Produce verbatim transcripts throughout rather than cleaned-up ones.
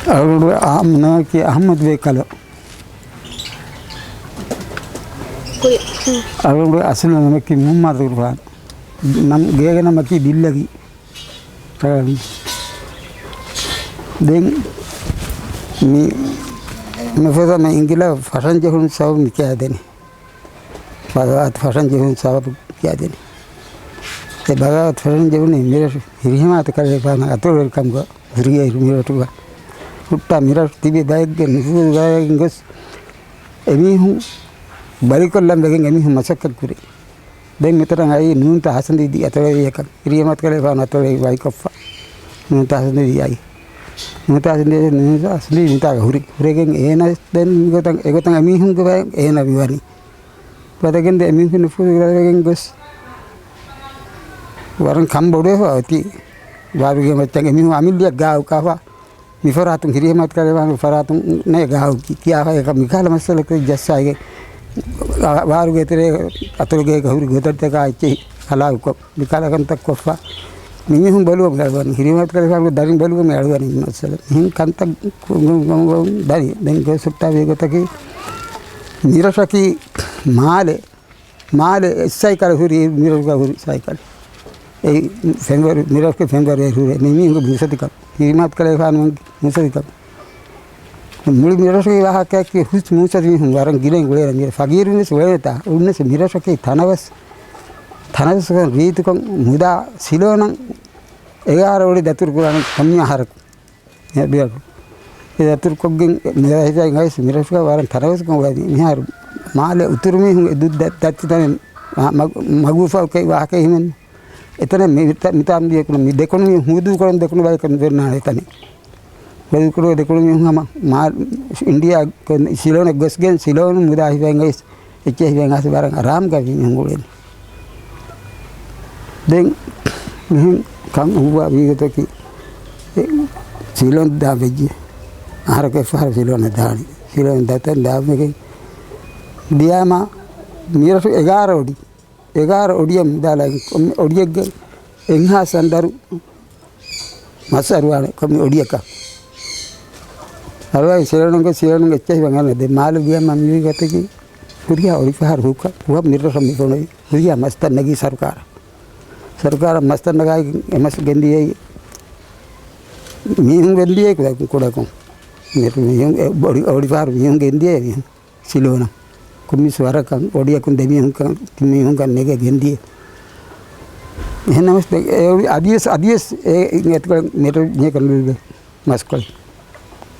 އަޅުގަނޑު އާ ނަމަކީ އަޙްމަދު ބޭކަލު. ކުރި. އަޅުގަނޑު އަސްލު ނަމަކީ މުޙައްމަދު ގުރުބާން. ނަމް، ގޭގެ ނަމަކީ ބިއްލަގި. ދެން މި، މިފަދަ މި އިނގިލަށް ފަށަން ޖެހުނު ސަބަބު މި ކިޔާދެނީ. ބަޣާވާތު ފަށަން ޖެހުނު ސަބަބު ކިޔާދެނީ. އެ ބަޣާވާތު ފަށަން ޖެހުނީ މިރަށު ހިރިހިމާތު ކަލޭގެފާނު އަތޮޅުވެރިކަމުގަ ހުރިއައިރު މިރަށުގަ ހުއްޓާ މިރަށު ތިބި ބައެއްގެ ނުފޫޒު ގައިގެން ގޮސް އެމީހުން ބަލިކޮށްލަން ވެގެން އެމީހުން މަސައްކަތް ކުރި. ދެން މިތަނަށް އައީ ނޫންތަ ހަސަންދީދީ އަތޮޅުވެރިއަކަށް. ހިރިހިމާތު ކަލޭގެފާނު އަތޮޅުވެރި ވަކިކޮށްފަ. ނޫންތަ ހަސަންދީދީ އައީ. ނޫންތަ ހަސަންދީދީ، ނޫންތަ ހަސަންދީދީ މިތާގަ ހުރި. ހުރެގެން އޭނަ ދެން މިގޮތަށް، އެގޮތަށް އެމީހުންގެ ބައެއް އޭނަ މިވަނީ. ވަދެގެންދެ އެމީހުން ނުފޫޒު ގަދަވެގެން ގޮސް ވަރަށް ކަންބޮޑުވެފަ އޮތީ. ވާރުގެ މައްޗަށް އެމީހުން އަމިއްލައަށް ގާއު ކާފަ. މި ފަރާތުން ހިރިހިމާތު ކަލޭގެފާނު ފަރާތުން ނޭ ގާއު ކި-، ކިޔާފަ އެކަ މިކަހަލަ މައްސަލަކަށް ޖައްސާގެ ވާރުގެ ތެރޭ އަތޮޅުގޭގަ ހުރި ގޮތަށްޓަކާ އެއްޗެހި ހަލާކުކޮށް، މިކަހަލަ ކަންތައް ކޮށްފަ. މި މީހުން ބަލުވަމުން އަޅުވަނީ. ހިރިހިމާތު ކަލޭގެފާނުގެ ދަރިން ބަލުވަމުން އަޅުވަނީ މި މައްސަލަ. މިހެން ކަންތައް ކު-، ދަނީ. ދެން ގޮސް ހުއްޓާ ވީ ގޮތަކީ މިރަށަކީ މާލެ، މާލެ އެއް ސައިކަލެއް ހުރި މިރަށުގަ ހުރި ސައިކަލެއް. އެއީ ފެންވަރު، މިރަށުގެ ފެންވަރު އެ ހުރޭ. މި މީހުންގެ މޫސަތިކަން. ހިރިހިމާތު ކަލޭގެފާނުގެ މޫސަތިކަން. މުޅި މިރަށުގެ ވާހަކައަކީ ހުސް މޫސަތި މީހުން ވަރަށް ގިނައިން އުޅޭ މިރަށް. ފަގީރުންވެސް އުޅޭނެތާ. އުޅުންވެސް މިރަށަކީ ތަނަވަސް، ތަނަވަސްކޮށް ރީތިކޮށް މުދާ ސިލޯނަށް އެގާރަ އޮޑި ދަތުރު ކުރާނެ ކޮންމެ އަހަރަކު. އެ ދަތުރުކޮށްގެން މިރަށުގަ އިނގޭސް މިރަށުގަ ވަރަށް ތަނަވަސްކަން އުޅެނީ. މިހާރު މާލެ އުތުރު މީހުން އެ ދު-، ދަ-، ދައްތި ތަނެއް މަ-، މަ-، މަގުފަ ކައި ވާހަކަ ހިމެން. އެތަނެއް މި-، މިތާ-، މިތާ މި ދެކުނު މީ ހޫދޫ ކުރަން ދެކުނު ބަޔަކަށް ނުދެންނާނެ އެތަނެއް. ވަދުކުރު ދެކުނު މީހުން ހަމަ މާ-، އިންޑިއާ ސިލޯނަށް ގޮސްގެން ސިލޯނު މުދާ ހިފައިން އައިސް އެއްޗެއް ހިފައިން އައިސް ވަރަށް އަރާމުގަ މީހުން އުޅެނީ. ދެން މިހެން ކަން ހުއްވާ ވީގޮތަކީ ސިލޯން ދާ ވެއްޖެ. އަހަރަކު އެއްފަހަރު ސިލޯނަށް ދާނީ. ސިލޯން ދަތަން ދާމެގެން ދިޔާމާ މިރަށު އެގާރަ އޮޑި. އެގާރަ އޮޑިއެއް މިދާލާގެން އޮޑިއެއްގެ އެއްހާސް އަނދަރު މަސް އަރުވާނެ ކޮންމެ އޮޑިއަކަށް. އަރުވާ ސިލޯނުގެ، ސިލޯނުގެ އެއްޗެހި ވަނގާނެ. ދެ މާލެ ވިޔަ މަ މިވީ ގޮތަކީ ހުރިހާ އޮޑިފަހަރު ހުކަ ހުވަ މިރަށަށް މި ފޮނުވި ހުރިހާ މަސްތައް ނެގީ ސަރުކާރަށް. ސަރުކާރަށް މަސްތައް ނަގާގެން އެ މަސް ގެންދިޔައީ މީހުން ގެންދިޔައީ ކުޑަކުން، ކުޑަކުން. މި މީހުން އެ އޮޑި-، އޮޑިފަހަރު މީހުން ގެންދިޔައީ މީހުން. ސިލޯނަށް. ކޮންމެސް ވަރަކަށް އޮޑިއަކުން ދެމީހުންކަން، ތިން މީހުންކަން ނެގެ ގެންދިޔަ. އެހެންނަމަވެސް އެ އޮޑި އަދިވެސް، އަދިވެސް އެ އެތިކޮޅަށް މިރަށު މީހަކަށް ނުލިބޭ މަސްކޮޅެއް.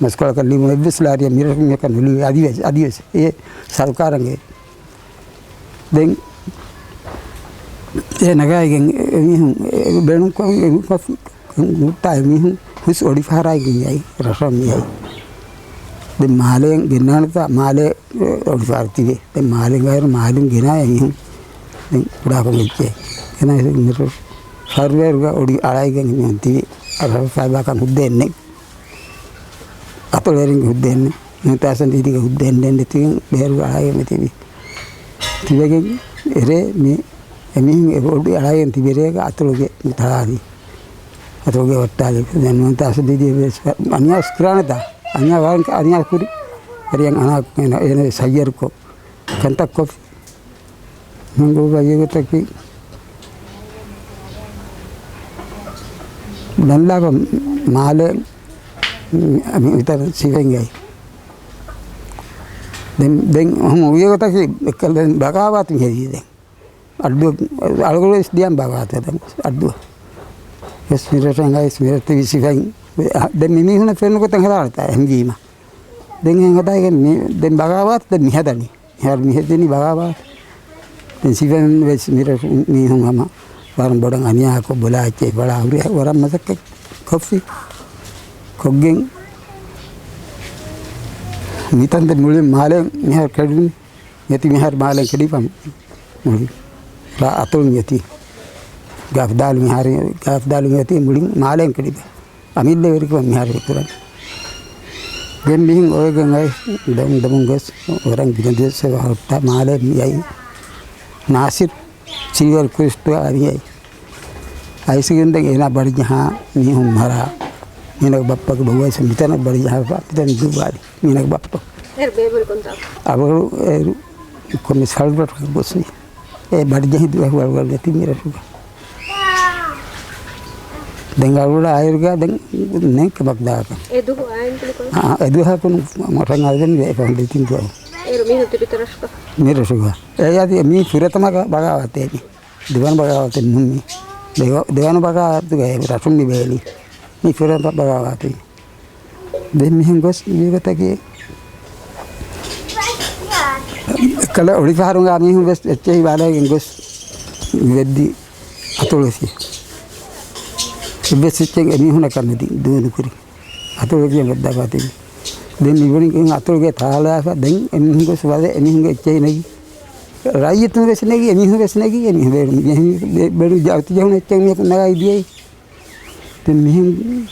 މަސްކޮޅަކަށް ލިބުނު އެއްވެސް ލާރިއެއް މިރަށު މީހަކަށް ނުލިބޭ އަދިވެސް، އަދިވެސް. އެ ސަރުކާރަށް އެ. ދެން އެ ނަގާގެން އެ މީހުން އެ ބޭނުންކޮށް އެ ހުއްޓާ އެ މީހުން ހުސް އޮޑިފަހަރާއިގެން އައި ރަށަށް މި އައި. ދެން މާލެއިން ގެންނާނެތާ މާލެ އޮޑިފަހަރު ތިބޭ. ދެން މާލެ ގާއިރު މާލެން ގެނާ އެ މީހުން ދެން ކުޑާކޮށް އެއްޗެ. ގެނާ މިރަށު ފަރުވޭރުގަ އޮޑި އަޅައިގެން މީހުން ތިބި. އަރަހަށް ފައިބާކަން ހުއްދައެއް ނެތް. އަތޮޅުވެރިންގެ ހުއްދައެއް ނެތް. މުންތާސަން ދީދީގެ ހުއްދައެއް ނެތް. ދެތިން ބޭރުގަ އަޅައިގެން މި ތިބި. ތިބެގެން އެރޭ މި އެމީހުން އެ އޮޑި އަޅައިގެން ތިބި ރޭގަ އަތޮޅުގެ ތަޅާލި. އަތޮޅުގެ ވައްޓާލި. ދެން މުންތާސަން ދީދީ ވެސް އަނިޔާ ކުރާނެތާ؟ އަނިޔާ ވަރަށް އަނިޔާ ކުރި. ވަރިޔަށް އަނާ އޭނަ ސައްޔަރުކޮށް ކަންތައް ކޮށް ހިނގު ބައްޔެގޮތަކީ ދަންލާބަ މާލެ މި ވިތަރ ސިފައިންގައި. ދެން، ދެން ހަމަ އުވިޔަގޮތަކީ އެއްކަލަ ދެން ބަޣާވާތު ހެދީ ދެން. އައްޑު، އަޅުގަނޑު ވެސް ދިޔަން ބަޣާވާތު ދެން އައްޑު. ވެސް މިރަށަށް އައިސް މިރަށް ތިބި ސިފައިން. ދެން މި މީހުނަށް ފެންނަ ގޮތަށް ހަދާނެތާ އެހެންވީމަ. ދެން ހެން ހަދާގެން މި، ދެން ބަޣާވާތު ދެން މި ހަދަނީ. މިހާރު މި ހެދެނީ ބަޣާވާތު. ދެން ސިފައިން ވެސް މިރަށު މީހުން ހަމަ ވަރަށް ބޮޑަށް އަނިޔާކޮށް ބޮލާ އެއްޗެއް ބަޅާ ހުރި ވަރަށް މަސައްކަތް ކޮށްފި. ކޮށްގެން މިތަން ދެން މުޅި މާލެ މިހާރު ކެޑުނީ. އެތި މިހާރު މާލެ ކެޑިފަ މުޅި ރާ އަތޮޅު މިއޮތީ. ގާފްދާލު މިހާރު، ގާފްދާލު މިއޮތީ މުޅި މާލެ ކެޑިފަ. އަމިއްލަ ވެރިކަމަށް މިހާރު ކުރަން. ދެން މިހެން އޮވެގެން އައި ދޮން ދޮމުން ގޮސް ވަރަށް ގިނަ ދުވަސް ހުއްޓާ މާލެ މި އައި ނާސިރު ސިލްވަރ ކްރޫސްޓް އަރި އައި. އައިސްގެން ދެން އޭނާ ބަޑިޖަހާ މީހުން މަރާ. މީނަގެ ބައްޕަގެ ބައްވައިސް މިތަނަށް ބަޑިޖަހާފަ މިތަނަށް ދުއްވާލި. މީނަގެ ބައްޕަ. އޭރު ބޭބެ ކޮންތާ؟ އަބަހުރު އޭރު ކޮންމެސް ހަޅުބަޓަކަށް ގޮސްވި. އެ ބަޑިޖެހި ދުވަހު ވަރުގަނޑު ނެތި މިރަށުގަ. ދެން އަޅުގަނޑު އާއިރުގަ ދެން ނެތް ކަމަށް ދާކަށް. އެ ދުވަހު އާއިން ކުނިކޮން؟ އާ، އެ ދުވަހަކުން މޮޓަން އަދެން ވެ ފަހުން ދެތިން ދުވަހު. އޭރު މީހުން ތިބިތަ ރަށުގަ؟ މިރަށުގަ. އެ އަދި މީ ފުރަތަމަ ބަޣާވާތެއް މީ. ދެވަނަ ބަޣާވާތެއް ނޫން މީ. ދެވަ-، ދެވަނަ ބަޣާވާތުގަ ރަށުން މި ބޭލީ. މީ ފުރަތަމަ ބަޣާވާތެއް. ދެން މިހެން ގޮސް މިގޮތަކީ އެއްކަލަ އޮޅިފަހަރުގަ މީހުން ވެސް އެއްޗެހި ބާލައިގެން ގޮސް ވެއްދި އަތޮޅުވެފި. އެއްވެސް އެއްޗެއް އެމީހުނަކަށް ނުދީ ދޫނުކުރި. އަތޮޅުވެފި ވެއްދާފަ ތިބި. ދެން މިބުނި އަތޮޅުގެ ތާލާފަ ދެން އެމީހުން ގޮސް ވަދެ އެމީހުންގެ އެއްޗެހި ނެގި. ރައްޔިތުން ވެސް ނެގި އެމީހުން ވެސް ނެގި އެމީހުން ބޭރު ޖެހުނު އެއްޗެއް މީހަކު ނަގައި ދިޔައީ. ދެން މިހެން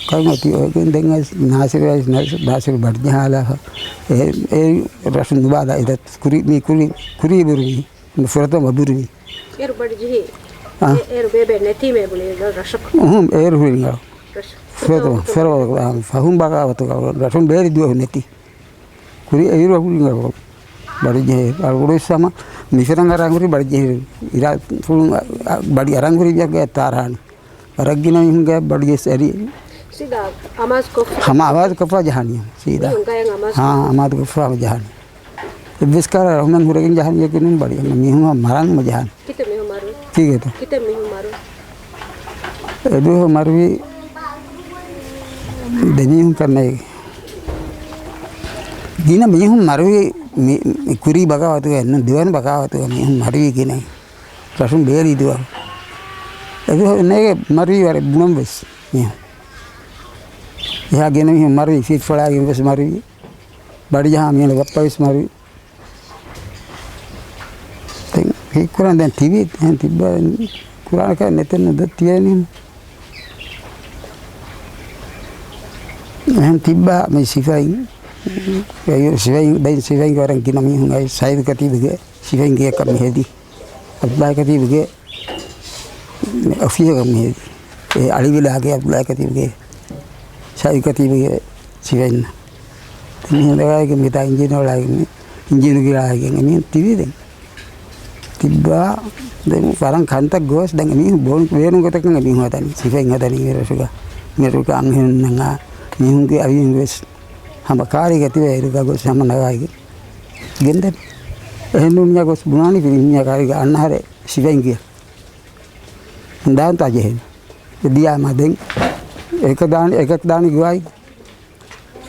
ކަން އޮތީ އޮތްގެން ދެން އައިސް ނާސިރު އައިސް ނާސިރު، ނާސިރު ބަޑިޖަހާލާފަ. އެ، އެ ރަށު ނުބާލާ އެދަ ކުރި، މީ ކުރި، ކުރީ ބުރުވި. ފުރަތަމަ ބުރުވި. އޭރު ބަޑިޖެހި. އާ. އޭ، އޭރު ބޭބެ ނެތީމޭ ބުނި ރަށަކު. އުހުން، އޭރު ހުރި ރަށު. ރަށު. ފުރަތަމަ، ފުރަތަމަ، ފަހުން ބަޣާވަތު ރަށުން ބޭރި ދުވަހު ނެތި. ކުރި އެއިރު ހުރި ބަޑިޖެހޭ. އަޅުގަނޑު ވެސް ހަމަ މިފިރަށް އަރާން ހުރި ބަޑިޖެހޭ. އިރާ ފުޅުން އަ، އަ، ބަޑި އަރާން ހުރި ޖައްގަ ތާރާން. ވަރަށް ގިނަ މީހުންގެ ބަޑި އެސް އެރި. ސީދާ އަމާޒު ކޮށްފަ. ހަމަ އަމާޒު ކޮށްފަ ޖަހާނީ. ސީދާ. މީހުން ގަޔަށް އަމާޒު ހާ، ކޮށްފަ. އަމާޒު ކޮށްފަ ޖަހާނީ. އެއްވެސް ކަހަލަ ރަހުމަން ހުރެގެން ޖަހާނީ އެކެއް ނޫން ބަޑި. މީހުން މަރަން ޖަހާނީ. ކިތައް މީހުން މަރުވި؟ ކީކޭތަ؟ ކިތައް މީހުން މަރުވި؟ އެދުވަހު މަރުވި ދެމީހުން ކަންނޭ. ގިނަ މީހުން މަރުވި މި، މި ކުރީ ބަޣާވަތުގަ ނޫން ދެވަނަ ބަޣާވަތުގަ މީހުން މަރުވި ގިނަ. ރަށުން ބޭރި ދުވަހު. އެދުވަހު ނޭގެ މަރުވި ވަރެއް ބުނަން ވެސް މީހުން. އެހާ ގިނަ މީހުން މަރުވި ފިތްފަޅާގެން ވެސް މަރުވި. ބަޑިޖަހާ މީހުން ބައްޕަ ވެސް މަރުވި. ދެން ހީކުރާން ދެން ތިބީ އެހެން ތިއްބާ ކުރާނެ ކަމެއް ނެތެއްނު ދެ ތިޔަނީ. އެހެން ތިއްބާ މި ސިފައިން، ސިފައިން، ދެން ސިފައިންގެ ވަރަށް ގިނަ މީހުން އައި ސައިދު ކަތީބުގެ ސިފައިން ގެޔަކަށް މި ހެދި. އަބްދުﷲ ކަތީބުގެ އޮފީހަކަށް މި ހެދި. އެ އަޅިވެލާގެ އަބްދުﷲ ކަތީބުގެ ސައިދު ކަތީބުގެ ސިފައިން. މިހެން ދަގާގެ މިތާ އިންޖީނު އޮޅާގެން، އިންޖީނު ގިޅާގެން އެމީހުން ތިބީ ދެން. ތިއްބާ ދެން ވަރަށް ކަންތައް ގޮސް ދެން އެމީހުން ބޭނުން، ބޭނުން ގޮތަކަށް އެމީހުން ހަދަނީ. ސިފައިން ހަދަނީ މިރަށުގަ. މިރަށުގަ އަންހެނުންނަށް މީހުންގެ އަވިޔުން ވެސް ހަމަ ކާރީގަ ތިބޭ އިރުގަ ގޮސް ހަމަ ނަގާގެ ގެންދެން. އެހެން ނޫން މިޔާ ގޮސް ބުނާނީ ފިރިހެން މިޔާ ކާރީގަ އަންނަ އަހަރެއް ސިފައިން ގެޔަށް. ދާންތާ ޖެހެން. ދިޔާމާ ދެން އެކަ ދާނީ، އެކަ ދާނީ ގޮވާއި.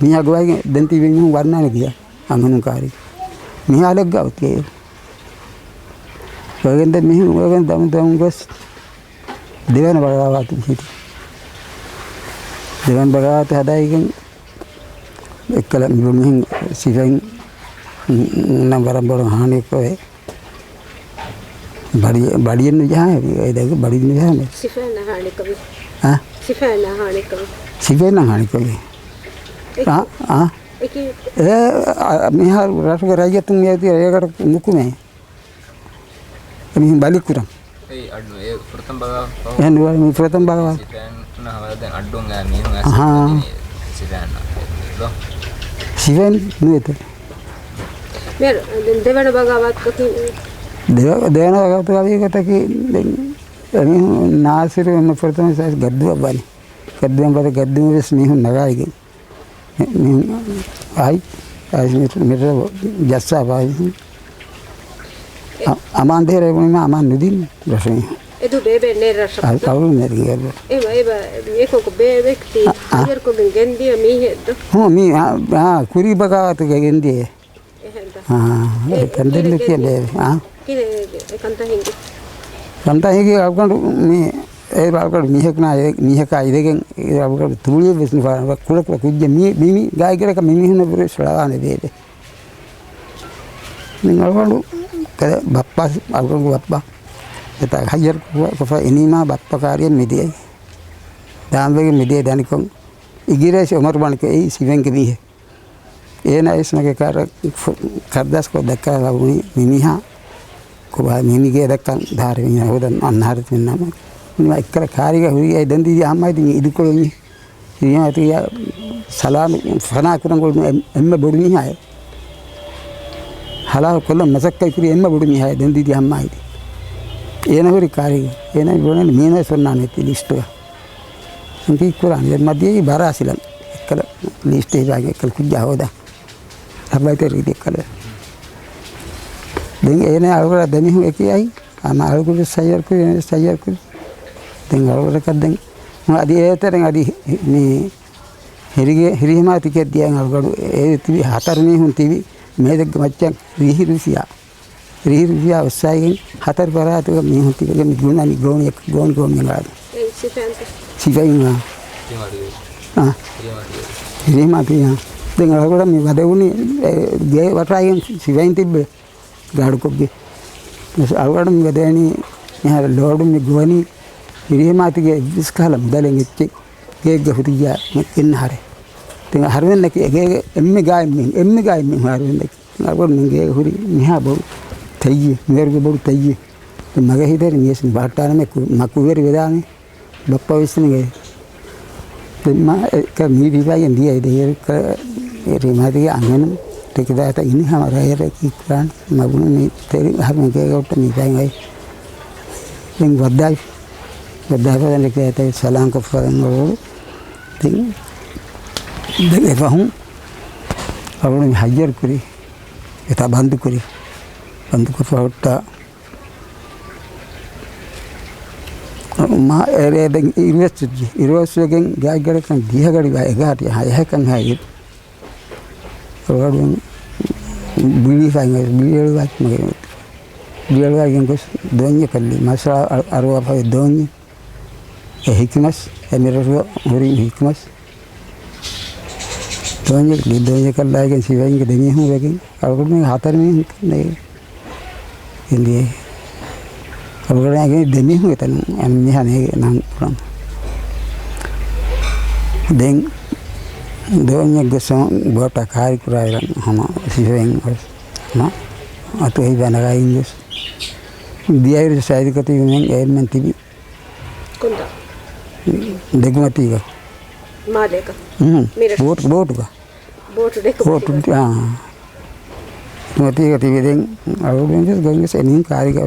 މީހާ ގޮވައިގެން ދެން ތިބި މީހުން ވަންނާނެ ގިޔަ އަންހެނުން ކާރި. މިހާލެއްގަ އޮތި. އޮވެގެން ދެން މީހުން އޮވެގެން ދަމު ދަމު ގޮސް ދެވަނަ ބަޣާވާތު ހިތި. ދެވަނަ ބަޣާވާތު ހަދައިގެން އެއްކަލަ މިބު މީހުން ސިފައިން ނަން ވަރަށް ބޮޑު ހާނިއެއްކޮވެ. ބަޑި، ބަޑިއެއް ނުޖަހާ، އެ ދެގު ބަޑި ނުޖަހާ މެ. ސިފައިންނަށް ހާނިކަމެއް. އަ؟ ސިފައިންނަށް ހާނިކަމެއް. ސިފައިންނަށް ހާނިކަމެއް. އެ، އާ، އާ، އެ، އާ، މިހާރު ރަށުގެ ރައްޔިތުން މިއޮތީ ރޭގަނޑަކަށް ނުކުމޭ. އެމީހުން ބަލިކުރަން. އެ އަޑު، އެ ފުރަތަމަ ބަލާ، އެހެން ނުވާ، މި ފުރަތަމަ ބަލާ. ސިފައިންނަށް ހަވާލު ދެން އަޑުން އައި މީހުން އައިސް ހާ. ސިފައިންނަށް ދޯ. ސިފައިން ނުވެތެ. މިހާރު ދެ-، ދެވަނަ ބަޣާވާތުގަ ދެ-، ދެވަނަ ބަޣާވާތުގަ ވީ ގޮތަކީ ދެން އެމީހުން ނާސިރު އެންމެ ފުރަތަމަ ގައްދުއަށް ވަނީ. ގައްދުއަށް ވަދެ ގައްދުން ވެސް މީހުން ނަގާއިގެން. މި-، މި-، އައި، އައިސް މި-، މިރަށަށް ޖައްސާފަ އައިސް. އަ-، އަމާން ދޭރަ ބުނީމާ އަމާން ނުދިން ރަށު މީހުން. އެދު ބޭބެ ނޭ ރަށަށް. އަ-، އަޅު ނޭރި ގޭ ރަށަށް. އެ، އެ، އެކޮކު ބޭބެ ތީ އަ، އަ. ހައްޔަރުކޮށްގެން ގެންދިޔަ މީހެއް ދޯ؟ ހޫ، މީ، އާ، އާ، ކުރީ ބަޣާވާތުގަ ގެންދިޔަ. އެހެންތަ؟ އާ، އެ، އެ ކަންތައް ހިނގި ބޭބެ. އާ. ކިހިނެއް އެ ކަންތައް ހިނގި؟ ކަންތައް ހިނގި އަޅުގަނޑު މި، އޭރު އަޅުގަނޑު މީހަކު ނާ، މީހަކާ އިވެގެން އޭރު އަޅުގަނޑު ތުޅިއެއް ވެސް ނުފާ، ކުޑަ ކުޑަ ކުއްޖެއް މި، މި، މި ގާތްގަނޑަކަށް މި މީހުންނަށް ވެސް ރަޅާނެ ބޭބެ. މި އަޅުގަނޑު ކަލޭ ބައްޕަ، އަޅުގަނޑު ބައްޕަ. އެތާ ހައްޔަރު ކޮށްފަ އިނީމާ ބައްޕަ ކާރިއަށް މިދިޔައީ. ދާންވެގެން މިދިޔަ ދަނިކޮށް އިގިރޭސި އޮމަރު ބަނިކޮށް އެއީ ސިވެންގެ މީހެއް. އޭނާ އިސްމަގެ ކާރަށް ފު-، ކައްދާސްކޮށް ދައްކާލަވުނީ މި މީހާ ކޮބާ މި މީހެއް ދައްކަން ދާރި މީހާ ހޯދަން އަންނަ ހާރިތި މިންނާމަ. މި އެއްކަލަ ކާރިގަ ހުރި އެ ދެން ދިދި ހަމައިދި މި އިދިކޮޅުން ހިރިހަމަތި ސަލާމް ފަނާ ކުރަން ގޮޅު އެ-، އެންމެ ބޮޑު މީހާއެއް. ހަލާކު ކޮށްލަން މަސައްކަތް ކުރި އެންމެ ބޮޑު މީހާއެއް ދެން ދިދި ހަމައިދި. އޭނަ ހުރި ކާރިގަ. އޭނަ ބުނަނީ މީނަ ސޮންނާނެ ތި ލިސްޓުގަ. ކީއްކުރާނީ؟ މަދިޔައީ ބަރާސިލަން. އެއްކަލަ ލިސްޓެއް ހިފާގެ އެއްކަލަ ކުއްޖާ ހޯދާ. ހަބައިތެރި އިދި އެއްކަލަ. ދެން އޭނަ އަޅުގަޑަށް ދެމީހުން އެކި އައި. އަމާ އަޅުގަޑު ސައްޔަރު ކުރި، އޭނަ ސައްޔަރު ކުރި. ދެން އަޅުގަޑަކަށް ދެން އަދި އޭތެރެން އަދި މި ހިރިގެ-، ހިރިހަމައިތިކެއް ދިޔައިން އަޅުގަޑު އެ ތިބި ހަތަރު މީހުން ތިބި މޭދެއްގެ މައްޗަށް ރީހި ރުފިޔާ. ރީހި ރުފިޔާ އޮއްސައިގެން ހަތަރު ފަރާތުގަ މީހުން ތިބެގެން މި ގުނަނީ ގޯނި ގޯނި ގޯނި ގެންގާދެ. ސިފައިން އާ. ހިރިހަމައިތި އާ. ދެން އަޅުގަޑަށް މި ވަދެވުނީ އެ ގޭ ވަޓާގެން ސިފައިން ތިއްބެ. ގާޑުކޮށްގެ. އަޅުގަޑު މި ވަދެވެނީ މިހާރު ލޯޑު މި ގޮވަނީ ހިރިހަމައިތިގެ އެއްވެސް ކަހަލަ މުދަލެއް އެއްޗެއް ގޭގަ ހުރިއްޔާ މި އިންނަ ހަރެ. ދެން އަހަރުމެންނަކީ އެގޭގެ އެންމެ ގާތް މީހުން، އެންމެ ގާތް މީހުން އަހަރުމެންނަކީ. އަޅުގަޑު މި ގޭގަ ހުރި މިހާ ބޮޑު ތައްޔެއް، މިވަރުގެ ބޮޑު ތައްޔެއް. ދެން މަގޭ ހިތަށް މިޔަސް މި ބަހައްޓާނަމޭ ކު-، މަ ކުށްވެރި ވެދާނެ. ބައްޕަ ވިސްނުގެ. ދެން މާ އެ-، ކަ-، މީ ރިވާޔަތް ދިޔައީ ދެ އޭރު ކަ-، ރިމާދީގެ އަންހެނުން ޓެކެދާތައް އިން ހަމަ ރައޭރަކީ ކުރާން މަގުނު މި ތެރި ހަމަ ގޭގަ ހުއްޓަ މި ބައި ވައި. ދެން ވައްދާފި. ވައްދާފަ ދެން ޓެކެދާތައް ސަލާން ކޮށްފަ ދެން އަޅު. ދެން، ދެން އެފަހުން އަޅު މި ހައްޔަރު ކުރި. އެތާ ބަންދު ކުރި. ބަންދު ކޮށްފަ ހުއްޓާ މާ އެރޭ ދެން އިރުވެސް ވެއްޖެ. އިރުވެސް ވެގެން ގާތްގަޑަކަށް ދިހަ ގަޑި ވާ އެގާރަ ހަ އެހެކަން ހައި ރޯޑުން ބިޅިފައި ބިޅިއެޅުވާ މަގެ ބިޅިއެޅުވާގެން ގޮސް ދޯންޏަކަށް ލީ މަސާ އަރުވާފައި ދޯންޏެއް. އެ ހިކިމަސް އެ މިރަށު ހުރީ ހިކިމަސް. ދޯންޏެއް، ދޯންޏެއް ކަށައިގެން ސިފައިންގެ ދެމީހުން ވެގެން އަޅުގަނޑުމެން ހަތަރު މީހުން ނޭގެ އިނދިޔޭ. އަޅުގަނޑުމެން ދެމީހުން އެތަނުން އަންމިހާ ނޭގެ ނަން ކުރަން. ދެން ދޯންޏެއް ގޮސް ބޯޓަށް ކާރި ކުރާއިރަށް ހަމަ ސިފައިން ގޮސް ހަމަ އަތު ހި ބަނަގައިން ގޮސް ދިޔައިރު ސައިދު ކަތީ މެން އެއްމެން ތިބި ކޮންތާ؟ ދެގުމަތީގަ. މާލޭގަ؟ ހުން. މިރަށު. ބޯޓު، ބޯޓުގަ. ބޯޓު ދެގުމަތީގަ. ބޯޓު، އާ. ދެގުމަތީގަ ތިބި ދެން އަޅުގަނޑު ގޮންގެސް އެމީހުން ކާރިގަ.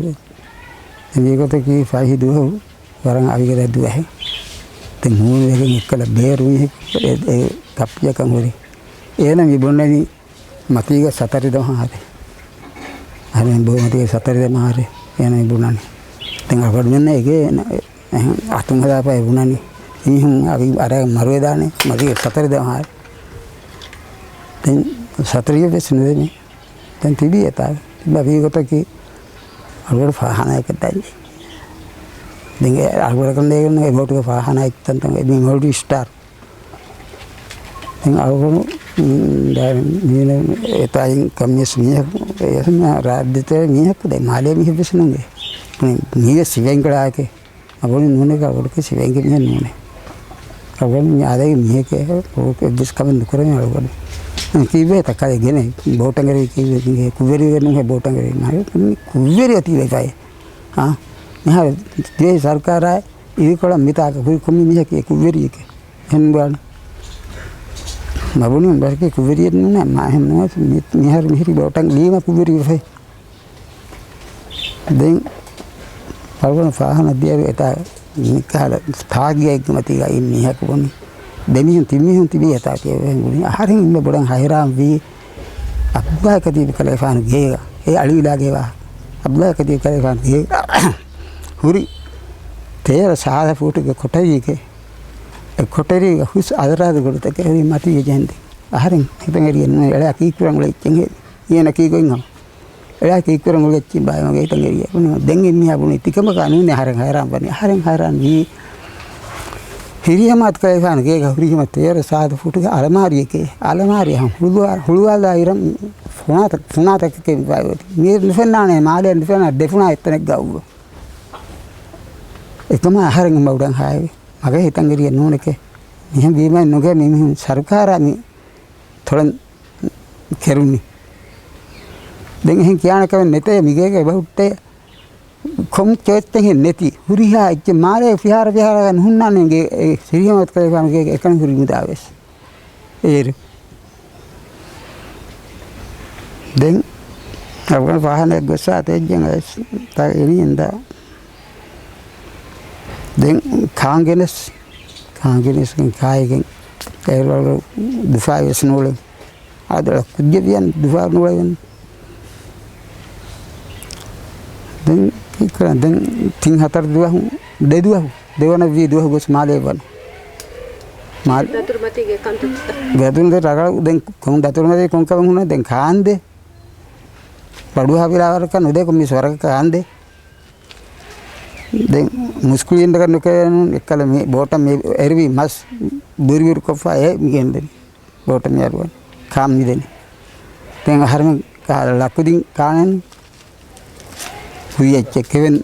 އެމީގޮތަކީ ފަހި ދުވަހު ވަރަށް އަވިގަދަ ދުވަހެއް. ދެން ހޫނުވެގެން އެއްކަލަ ބޭރު މީހެއް އެ، އެ ކައްޕިއަކަށް ހުރި. އޭނަ މި ބުނަނީ މަތީގަ ސަތަރި ދަމާ ހާރެ. އަހަރެން ބޯ މަތީގަ ސަތަރި ދަމާ ހާރެ. އޭނަ މި ބުނަނީ. ދެން އަޅުގަނޑުމެންނަށް އެގޭ އެހެން އަތުން ހަދާފައި ބުނަނީ. މީހުން އަވި އަރައި މަރުވެދާނެ މަތީގަ ސަތަރި ދަމާ ހާރެ. ދެން ސަތަރިއެއް ވެސް ނުދެމޭ. ދެން ތިބީ އެތާ. ތިބާ ވީ ގޮތަކީ އަޅުގަޑު ފާހާނާއެކަށް ދާންޖެ. ދެން އެ އަޅުގަޑަކަށް ދޭގެން އެ ބޯޓުގެ ފާހާނާ އެއްތަންތަން އެ މި މަލްޓި ސްޓާރ. ދެން އަޅުގަނޑު، މް، ދެން މީނަ އެތާއިން ކަންމިޔަސް މީހަކު، އެ ރާއްޖެތެރެ މީހަކު ދެން މާލޭ މީހެއް ވެސް ނޫން. މީވެސް ސިފައިން ކަޅާކެ. އަޅުގަނޑު ނޫނެ އަޅުގަނޑު ސިފައިންގެ މީހެއް ނޫނޭ. އަޅުގަނޑު މި އާދައިގެ މީހެކޭ އެއްވެސް ކަމެއް ނުކުރަނީ އަޅުގަނޑު. ކީއްވެ ތަކާލެ ގެނެ ބޯޓަށް އެރި ކީއްވެ ކުށްވެރިވެ ނޫންހޭ ބޯޓަށް އެރި. ކުށްވެރި އޮތީ ވެފައި. ހާ؟ މިހާރު ދިވެހި ސަރުކާރާ އިރިކޮޅަށް މިތާކަށް ހުރި ކޮންމެ މީހަކީ ކުށްވެރިއެކޭ. އެހެން ބާނު. މަބުނި ބަސްގެ ކުށްވެރިއެއް ނޫނޭ، މާ އެހެން ނުވެސް މި-، މިހާރު މިހިރި ބޯޓަށް ލީމަ ކުށްވެރި ވެފައި. ދެން އަޅުގަނޑު ފާހަނަ ދިޔައިރު އެތާ މިކަހަލަ ތާގިއެއްގެ މަތީގައި މީހަކު ބުނި. ދެމީހުން ތިންމީހުން ތިބީ އެތާ ކިޔެވެން ބުނި. އަހަރެން އިންމެ ބޮޑަށް ހައިރާން ވީ އަބްދުﷲ ކަދީރު ކަލޭފާނު ގޭގަ. އެ އަޅުވިލާގޭ ވާ އަބްދުﷲ ކަދީރު ކަލޭފާނު ގޭގަ ހުރި ތޭރަ ސާދަ ފޫޓުގެ ކޮޓަރީގެ އެ ކޮޓަރީގަ ހުސް އަދަރާދު ގޮޑުތަކެއް ހުރި މަތީގެ ޖެހެންދެން. އަހަރެން ހިތަށް އެރިއެއް ނޫން އެޅާ ކީއްކުރަން އުޅެ އެއްޗެއް ހޭ. އޭނަ ކީ ގޮތް ހަމަ. އެޅާ ކީއްކުރަން އުޅެ އެއްޗެއް ބާއި މަގޭ ހިތަށް އެރިއެއް. ދެން އެ މީހާ ބުނީ ތިކަމަކާ ނޫނޭ އަހަރެން ހައިރާން ވަނީ. އަހަރެން ހައިރާން ވީ ހިރިހަމައަތު ކަލޭފާނު ގޭގަ ހުރިހަމަ ތޭރަ ސާދަ ފޫޓުގެ އަލަމާރިއެކޭ. އަލަމާރި ހަމަ ހުޅުވާ-، ހުޅުވާލާ އިރަށް ފުނާތަ-، ފުނާތަކެކޭ މި ނުފެންނާނޭ މާލޭ ނުފެންނާ ދެފުނާ އެއްތަނެއްގަ އުއްވަ. އެކަމާ އަހަރެން އެނބަ އުޑަން ހާއެވެ. މަގޭ ހިތަށް އެރިއެއް ނޫނެކޭ. މިހެން ވީމަ ނުގޭ މި މީހުން ސަރުކާރާ މި ތޮޅެން ކެރުނީ. ދެން އެހެން ކިޔާނެ ކަމެއް ނެތޭ މިގޭގެ އެބަހުއްޓޭ. ކޮން ޗޮއިސްއެއްހެން ނެތި. ހުރިހާ އެއްޗެއް މާލޭ ފިހާރަ ފިހާރަ ނުހުންނާނެ އެނގޭ، އެ ސިރިހަމަތު ކަލޭފާނުގެ އެކަނި ހުރި މުދާވެސް. އޭރު. ދެން އަޅުގަނޑު ފާހާނައަށް ގޮއްސާ ތެއްޖެން އައިސް ތަ އިނީންދާ. ދެން ކާންގެނެސް، ކާންގެނެސްގެން ކާއިގެން އޭރު ދުފާވެސް ނޫޅެން. އާދެ، ކުއްޖެއް ވިޔަން ދުފާ ނޫޅެވެން. ދެން ކީއްކުރާ؟ ދެން ތިން ހަތަރު ދުވަހު، ދެ ދުވަހު، ދެވަނަ ވީ ދުވަހު ގޮސް މާލޭ ވަން. މާލެ-، ދަތުރުމަތީގެ ކަންތައްތައް. ދަތުރުމަތީ ރަގަޅު ދެން ކޮން ދަތުރުމަތީ ކޮންކަމެއް ހުންނަ ދެން ކާންދޭ. ބަޑު ހަވިލާވަރަކަށް ނުދޭ ކޮން މި ސޮރަކަ ކާންދޭ. ދެން މުސްކުޅިން ދަކަށް ނުކެވެނުން އެއްކަލަ މި ބޯޓަށް މި އެރުވި މަސް ބުރިބުރި ކޮށްފަ އެ މި ގެންދެނީ. ބޯޓަށް މި އަރުވަން ކާން މިދެނީ. ދެން އަހަރެމެން ކާ-، ލަކުދިން ކާނެން ހުރި އެއްޗެއް ކެވެން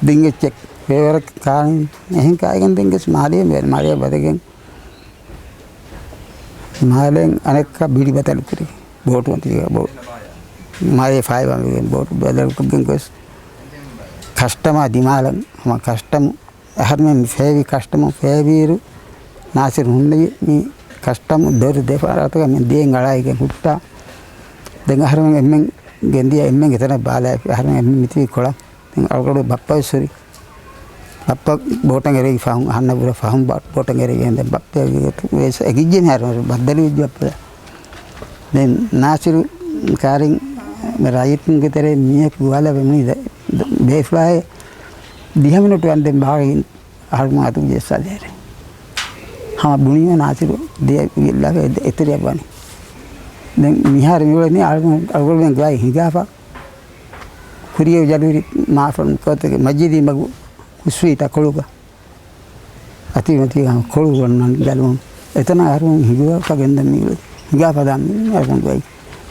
ދިން އެއްޗެއް ފޭވަރަށް ކާނެން އެހެން ކާގެން ދެން ގެސް މާލޭ މޭ-، މާލޭ ބަދެގެން މާލޭން އަނެއްކާ ބިޑި ބަދަލު ކުރި. ބޯޓު މަތީގަ ބޯޓު. މާލޭ ފާއިބާ މިގެން ބޯޓު ބަދަލުކޮށްގެން ގޮސް ކަސްޓަމާ ދިމާލަން ހަމަ ކަސްޓަމް އަހަރުމެން ފޭވި ކަސްޓަމު ފޭވީއިރު ނާސިރު ހުންނެވި މި ކަސްޓަމު ދޮރު ދެފަރާތުގަ މި ދިޔައިން އަޅާއިގެން ހުއްޓާ. ދެން އަހަރުމެން އެންމެން ގެންދިޔަ އެންމެން އެތަނަށް ބާލާފި އަހަރުމެން އެންމެން މިތިބީ ކޮޅަށް. ދެން އަޅުގަޑު ބައްޕަ ވެސް ހުރި. ބައްޕަ ބޯޓަށް އެރެވި ފަހުން، އަހަންނަށް ވުރެ ފަހުން ބާ-، ބޯޓަށް އެރެވި ދެން ބައްޕަ ވެސް އެގިއްޖެ މިހާރު ބައްދަލުވެއްޖެ ބައްޕަ. ދެން ނާސިރު ކާރިން ރައްޔިތުންގެ ތެރޭ މީހަކު ގޮވާލާ ވެމުނީ ދެ-، ދެ-، ބޭފުޅާއޭ ދިހަ މިނެޓު ވަންދެން ބާގައި އަހަރުމެން އަތު ޖެއްސާ ދޭރެ. ހަމަ ބުނީމަ ނާސިރު ދިޔަ ވިއްލާގަ އެ-، އެތެރެއަށް ވަނީ. ދެން މިހާރު މިއުޅެނީ އަޅުގަނޑު، އަޅުގަނޑުމެން ގޮވައި ހިނގާފަ. ކުރިޔަށް ޖަލުހުރި މާފަން ކޯތެކެ މަޖީދީ މަގު ހުސްވީތާ ކޮޅުގަ. އަތީ މަތީ ކޮޅު ގޮންނަން ޖަލުން. އެތަނަށް އަހަރުމެން ހިނގާފަ ގެންދަން މިއުޅެ. ހިނގާފަ ދާން މިއުޅެ އަހަރުމެން ގޮވައި.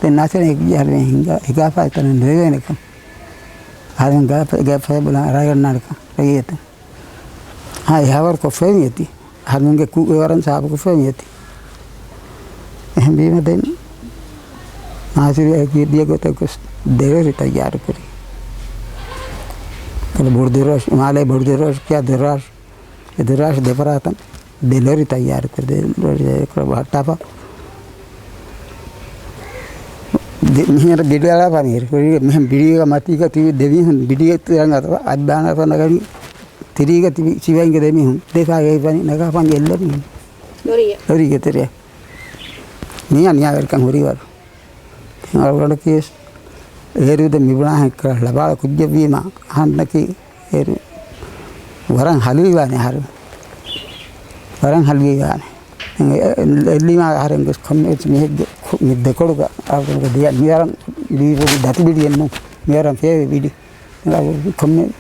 ދެން ނާސިރަށް އެކި އަހަރުމެން ހިނގާ-، ހިނގާފަ އެތަނަށް ނުވެވޭނެކަން. އަހަރުމެން ގާފަ-، ގާފަ ބުނާ ރައިގަންނާނެކަން ރައްޔިތުން. ހާ، އެހާވަރު ކޮށްފައި މިއޮތީ. އަހަރުމެންގެ ކުށް ވަރަށް ސާފުކޮށްފައި މިއޮތީ. އެހެންވީމަ ދެން ނާސިރު އެ ދިޔަ ގޮތަށް ގޮސް ދެލޮރި ތައްޔާރުކުރި. ކަލަ ބޮޑު ދޮރާށް، މާލޭ ބޮޑު ދޮރާށް ކިޔާ ދޮރާށް، އެ ދޮރާށް ދެފަރާތަށް ދެލޮރި ތައްޔާރުކުރި. ދެލޮރި ބަހައްޓާފަ. ދެ-، މިހިރަ ބިޑިއަޅާފަ މިހިރަ. މިހެން ބިޑީގަ މަތީގަ ތިބި ދެމީހުން ބިޑީގަ ތިރަނގަތަ އައްބާނާފަ ނަގަނީ. ތިރީގަ ތިބި ސިވައިންގެ ދެމީހުން ދެފާ ގެއިފަނި ނަގާފަން އެއްލަނީ. ލޮރީގެ ތެރެއަށް. މީ އަނިޔާވެރިކަން ހުރިވަރު. އަޅުގަނޑަކީވެސް އޭރު ދެ މިބުނާހެން ކަ-، ލަބާލަ ކުއްޖެއްވީމަ އަހަންނަކީ އޭރު ވަރަށް ހަލުވިވާނެ އަހަރު. ވަރަށް ހަލުވިވާނެ. އެ-، އެ-، އެއްލީމާ އަހަރެން ގޮސް ކޮންމެވެސް މީހެއްގެ ކު-، މި ދެކޮޅުގަ އަހަރުގެ ދިޔަ މިވަރަށް ދީފު ދަތި ބިޑިއެއްނު މިވަރަށް ފޭވެ ބިޑި. ކޮންމެ-،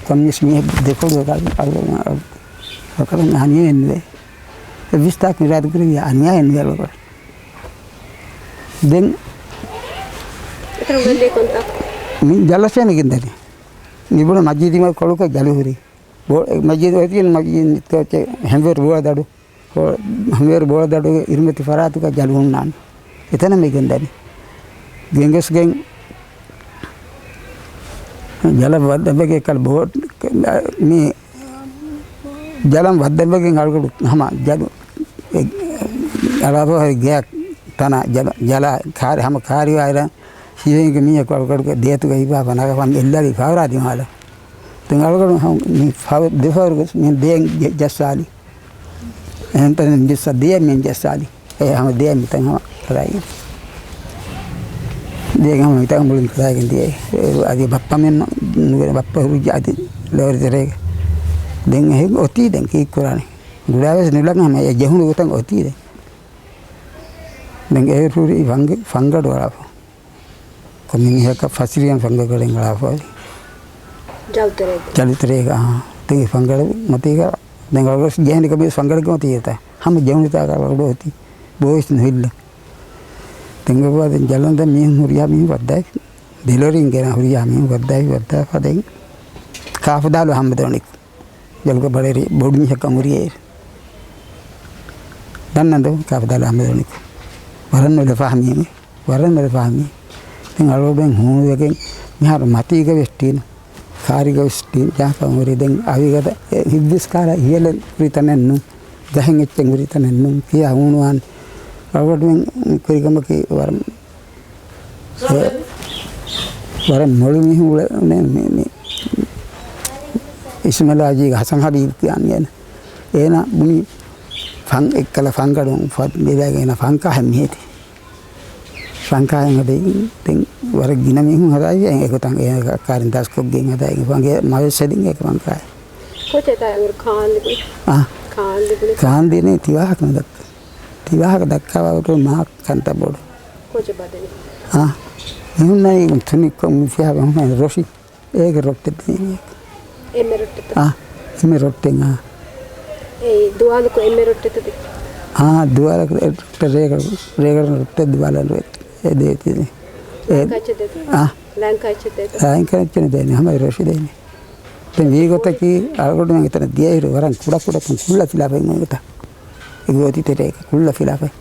ކޮންމެސް މީހެއް ދެކޮޅު އަޅު-، އަޅު-، އަޅުކަމެއް އަނިޔާއެއް ނުވޭ. އެއްވެސް ތާކު އިރާދަކުރެއްވިޔާ އަނިޔާއެއް ނުވޭ އަޅުކަމެއް. ދެން މި ޖަލަށޭ ނެގެންދަނީ. މިބުނަ މަޖީދީމަ ކޮޅުކަ ޖަލު ހުރި. ބޯ-، މަޖީދު އޮތީ މަޖީދު ހެންވޭރު ބޯޅަ ދަޑު. ހެންވޭރު ބޯޅަ ދަޑުގެ އިރުމަތި ފަރާތުގަ ޖަލު ހުންނާނެ. އެތަނަށް މި ގެންދަނީ. ގެންގޮސްގެން ޖަލަށް ވައްދަވެގެ ކަލަ ބޯ-، މި ޖަލަށް ވައްދަވެގެން އަޅުގަޑު ހަމަ ޖަލު އެ-، އަޅާފަ ހަރި ގެއަށް ތަނާ ޖަލަ-، ޖަލާ ކާރި ހަމަ ކާރިވާއިރަށް ސިވެންގެ މީހަކު އަޅުގަޑުގެ ދޭތުގަ ހިފާފަ ނަގަފަން އެއްލަރީ ފަހުރާ ދިމާލަށް. ދެން އަޅުގަޑު ހަމަ މި ފަހު-، ދެފަހަރު ގޮސް މި ދޭން ޖަ-، ޖައްސާލި. އެހެން ތަނެއް ޖައްސާ ދިޔަ މި ޖައްސާލި. އެ ހަމަ ދިޔަ މިތަން ހަމަ ކަލާއި. ދިޔަ ހަމަ މިތަން މުޅިން ކަލާގެން ދިޔަ. އެ އަދި ބައްޕަ މެން ނުވެ ބައްޕަ ހުރި އަދި ލޯރި ތެރޭގަ. ދެން އެހެން އޮތީ ދެން ކީއްކުރާނެ. ގުޑާވެސް ނުލަނގަ ހަމަ އެ ޖެހުނު ގޮތަށް އޮތީ ދެން. ދެން އޭރު ހުރީ ފަންގި-، ފަންގަޑު އަޅާފަ. ކޮންމެ މީހަކަށް ފަސިރިޔަން ފަންގަގަޑެއް އަޅާފައި. ޖަލުތެރޭގަ. ޖަލުތެރޭގަ، އާ. ތި ފަންގަޑު މަތީގަ، ދެން އަޅުގަސް ޖެހެނީ ކޮންމެ ފަންގަޑެއްގެ މަތީގަތަ؟ ހަމަ ޖެހުނުތާ އަޅުގަޑު އޮތީ. ބޯވެސް ނުހިއްލެ. ދެން އެބަ ދެން ޖަލަން ދެން މީހުން ހުރިހާ މީހުން ވައްދާފި. ދެލޮރިން ގެނަ ހުރިހާ މީހުން ވައްދާފި، ވައްދާފަ ދެން ކާފަދާލު ހަމަ ދޯނި. ޖަލުގެ ބަޅެރި ބޮޑު މީހަކަށް ހުރި އޭރު. ދަންނަން ދޯ ކާފަދާލު ހަމަ ދޯނި. ވަރަށް ނުލަފާ މީހެއް. ވަރަށް ނުލަފާ މީ. ދެން އަޅުގަޑު ދެން ހޫނުވެގެން މިހާރު މަތީގަ ވެސް ޓީނު. ކާރިގަ ވެސް ޓީމް ޖަހާފަ ހުރި. ދެން އަވިގަދަ އެ ހިތްވެސް ކާރަށް އިހިލެން ހުރި ތަނެއް ނޫން. ގަހެއް އެއްޗެއް ހުރި ތަނެއް ނޫން ކިޔާ ހޫނުވާން. އަޅުގަނޑުމެން ކުރި ކަމަކީ ވަރަށް އެ، ވަރަށް މޮޅު މީހުން އުޅެ، މި، މި، މި، އިސްމެލާޖީގެ ހަސަން ހަބީބް ކިޔާން އޭނަ. އޭނަ ބުނި ފަން، އެއްކަލަ ފަންގަޑު ފަ-، ބެލާގެ އޭނަ ފަންކާހެއް މިހޭތި. ފަންކާހެއް ހަދައި، ދެން ވަރަށް ގިނަ މީހުން ހަދާއި، އެ، އެގޮތަށް އޭނަ ކާރިން ދަސްކޮށްގެން ހަދާއި، ފަންގެ މަވެސް ހެދިން އެކަ ފަންކާހެއް. ކޯޗެއް ތާ އަނގަރ ކާން ލިބުނީ؟ އާ. ކާން ލިބުނީ؟ ކާން ދިނީ ތިވާހަކަ ނުދައްކަ. ތިވާހަކަ ދައްކާ ވަގުތު މާ ކަންތައް ބޮޑު. ކޯޗެއް ބާ ދެނީ؟ އާ. މިހުންނައި ތުނިކޮށް މި ފިހާ މިހުންނައި ރޮށި. އޭގެ ރޮއްޓެއް ދެނީ. އެންމެ ރޮއްޓެއްތަ؟ އާ. އެންމެ ރޮއްޓެއް، އާ. އެއީ ދުވާލަކު އެންމެ ރޮއްޓެއްތަ ދެ؟ އާ، ދުވާލަކު އެ ރޮއްޓެއް ރޭގަޅު، ރޭގަޅު ރޮއްޓެއް ދުވާލަން ރޮއްޓެއް ދޭތީ. އެ، ލަންކާ އެއްޗެއް ދޭތަ؟ އާ. ލަންކާ އެއްޗެއް ދޭތަ؟ އާ، އެންކަރ އެއްޗެއް ނުދޭނެ، ހަމަ ރޮށި ދޭނެ. ދެން ވީގޮތަކީ އަޅުގަނޑުމެން އެތަނަށް ދިޔައިރު ވަރަށް ކުޑަކުޑަކޮށް ކުއްލަ ފިލާފައި އޮތް ގޮތަށް. އެ ގޯތި ތެރޭގަ ކުއްލަ ފިލާފައި.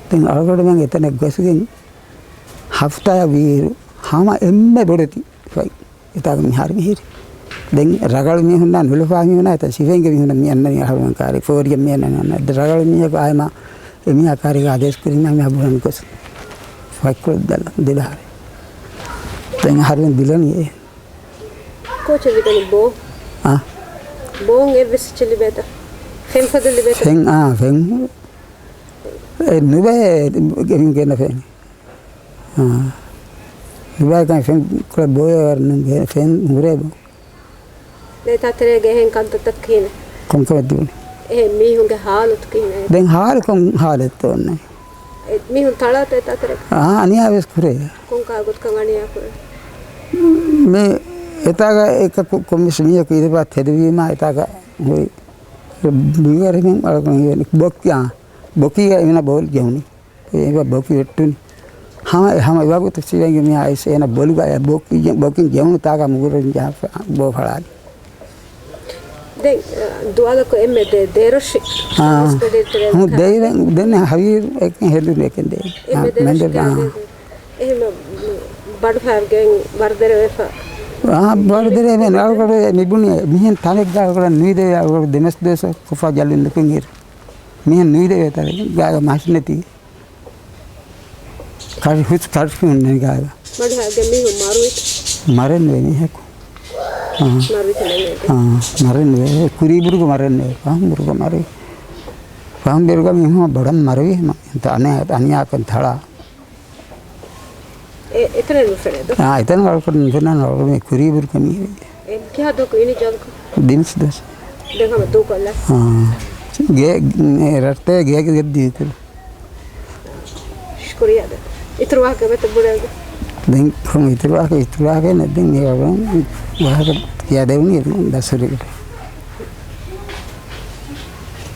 ދެން އަޅުގަނޑުމެން އެތަނަށް ގޮސްގެން ހަފްތާއަށް ވީއިރު ހަމަ އެންމެ ބޮޑެތި ފައި. އެތާގަ މިހާރު މިހިރި. ދެން ރަގަޅު މީހުންނާ ނުލަފާ މީހުންނާ އެތަން ސިފައިންގެ މީހުންނަށް މި އަންނަނީ އަހަރުމެން ކާރި ފޯރިއަށް މި އަންނަނީ އަންނަ. ދެ ރަގަޅު މީހަކު އާއިމާ އެ މީހާ ކާރިގަ އާދޭސް ކުރިންނާ މިހާ ބުނަން ގޮސް ފައްކޮޅު ދެލަ، ދެލަހާރެ. ދެން އަހަރުމެން ދިލަނީ އޭ. ކޯޗެއް ލިބެނީ ބޯ؟ އާ. ބޯން އެއްވެސް އެއްޗެއް ލިބޭތަ؟ ފެން ފަދަ ލިބޭތަ؟ ފެން، އާ، ފެން. އެ ނުބޭ ގެން ފެން. އާ. ނުބޭ ކަން ފެން ކުޅެ ބޯ އެވަރު ނު ގެ-، ފެން ހުރޭ ބޯ. ދެ ތާތެރޭގެ އެހެން ކަންތައްތައް ކިހިނެއް؟ ކޮންކަމެއް ތިބުނީ؟ އެހެން މީހުންގެ ހާލަތު ކިހިނެއް؟ ދެން ހާލު ކޮން ހާލަތްތޯ އޮންނަ؟ އެ މީހުން ތަޅާތަ އެ ތާތެރޭ؟ އާ، އަނިޔާ ވެސް ކުރޭ. ކޮންކާ ގޮތަކަށް އަނިޔާ ކުރޭ؟ މި އެތާގަ އެކަކު ކޮންމެސް މީހަކު އިރުބާ ތެދުވީމާ އެތާގަ ހުރި ބިވަރެމެން އަޅުގަނޑު ބޮކް، އާ، ބޮކީގަ އިނަ ބޯލް ޖެހުނީ. އެބަ ބޮކި ވެއްޓުނި. ހަމަ، ހަމަ އެވަގުތު ސިވެންގެ މި އައިސް އޭނަ ބޮލުގަ އެ ބޮކި، ބޮކިން ޖެހުނު ތާގަ މުގުރުން ޖަހާފަ ބޯ ފަޅާލި. ދެން، އަ، ދުވާލަކު އެންމެ ދެ-، ދެރޮށި. އާ. އެކްސްޕެޑިޓް ރޭ ހުން ކާ. ދެއިރެން، ދެން ހަވީރު އެކެން ހެދުނު އެކެން ދޭ. އެންމެ އާ، ދެރޮށި މެންދެ-، ކާ އާ. ދެ-، ދެ-، އެހެން ބަޑުފައިގެން ވަރުދެރަވެފަ. އާ، ވަރުދެރަވެ އަޅުގަޑު މިބުނި މިހެން ތަނެއްގަ އަޅުގަޑަށް ނުވިދެވޭ އަޅުގަޑު ދެމަސް ދުވަސް ކޮފާ ޖަލުން ނުކުން އިރު. މިހެން ނުވިދެވޭ ތަނެއްގަ މަސް ނެތީ. ކަރި ހުސް ކަރި ހުންނެ ގާގަ. ބަޑުހައިގެ މީހުން މަރުވި. މަރެއް ނުވޭ މީހަކު. އާ. މަރުވި ތަނެއް ނެތް. އާ، މަރެއް ނުވޭ. ކުރީ ބުރުގަ މަރެއް ނުވޭ. ފަހުން ބުރުގަ މަރުވި. ފަހުން ބުރުގަ މީހުން ބޮޑަށް މަރުވި. އަނިޔާ، އަނިޔާކަން ތަޅާ. އެ، އެތަނެއް ނުފެނޭ ދޯ؟ އާ، އެތަނަށް ވަރަކަށް ނުފެނޭ، ނަވަރު މި ކުރީ ބުރުގަ މީ. އެ ކިހާ ދުވަހަކު އިނީ ޖަލަކު؟ ދިންސް ދުވަސް. ދެން ހަމަ ދޫކޮށްލާ؟ އާ. ގޭ، އެ ރަށްތޭ ގޭގެ ގެއްދީ ކުރު. ޝުކުރިއްޔާ ދޯ. އިތުރު ވާހަކަ ވެތަ ބުނެގެ. ދެން ކޮން އިތުރު ވާހަކަ، އިތުރު ވާހަކަ ނެތް ދެން މި ވަރަށް ވާހަކަ ކިޔާ ދެވުނީ ދަސް ހުރި.